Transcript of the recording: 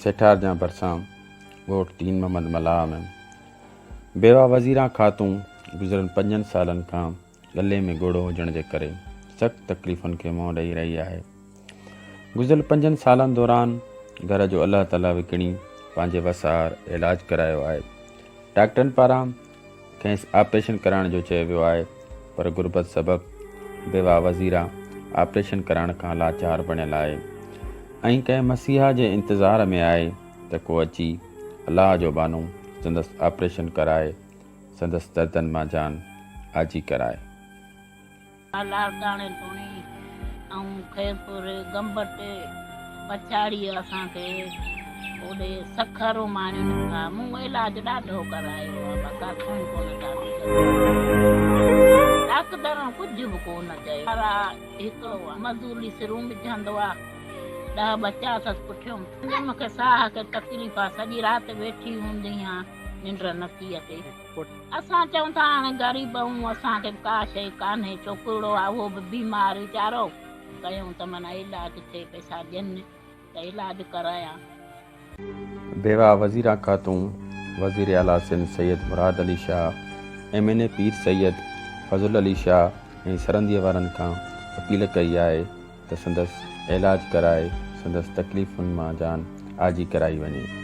سيٺارجان ڀرسان ڳوٺ دين محمد ملاح ۾ بيواه وزيران خاتون گذريل پنجن سالن کان ڳلي ۾ ڳوڙهو هجڻ جي ڪري سخت تڪليفن کي منهن ڏئي رهي آهي. گذريل پنجن سالن دوران گهر جو الله تعاليٰ وڪڻي پنهنجي وس آهر علاج ڪرايو آهي. ڊاڪٽرن پاران کيس آپريشن ڪرائڻ جو چيو ويو آهي پر غربت سبب بيواهه وزيرا آپريشن ڪرائڻ کان لاچار بڻيل آهي ۽ ڪنهن مسيحا جي انتظار ۾ آهي ته ڪو اچي الله جو ٻانهو سندس آپريشن ڪرائي سندس دردن مان جان آجي ڪرائي. لاڙڪاڻي توڻي ۽ خيرپور گمبٽ پڇاڙيء اسان کي اوڏي سکر اماڻين ها. مون علاج ڏاڍو ڪرايو آ پر ڪاٿئون ڪونه ٿا نڪرن. ڊاڪٽرن ڪجهه به ڪونه چيو. هڪڙو آ مزوري سرون وجهندو آ. ڏهه ٻچا اٿس پٺيون. مون کي ساهه کي تڪليف آ. سڄي رات ويٺي هوندي هان. ننڊ نٿي اچي. اسان چئون ٿا هاڻي غريب آهيون اسان کي به ڪا شيء ڪانهي ڇوڪرڙو آ اهو به بيمار ويچارو ڪيون ته معنيٰ علاج ٿئي پئسا ڏين ته علاج ڪرايان. بيواهه وزيران خاتون، وزير اعليٰ Sindh Syed Murad Ali Shah, M N A Pir Syed Fazal Ali Shah ۽ سرنديء وارن کان اپيل ڪئي آهي ته سندس علاج ڪرائي سندس تڪليفن مان جان آجي ڪرائي وڃي.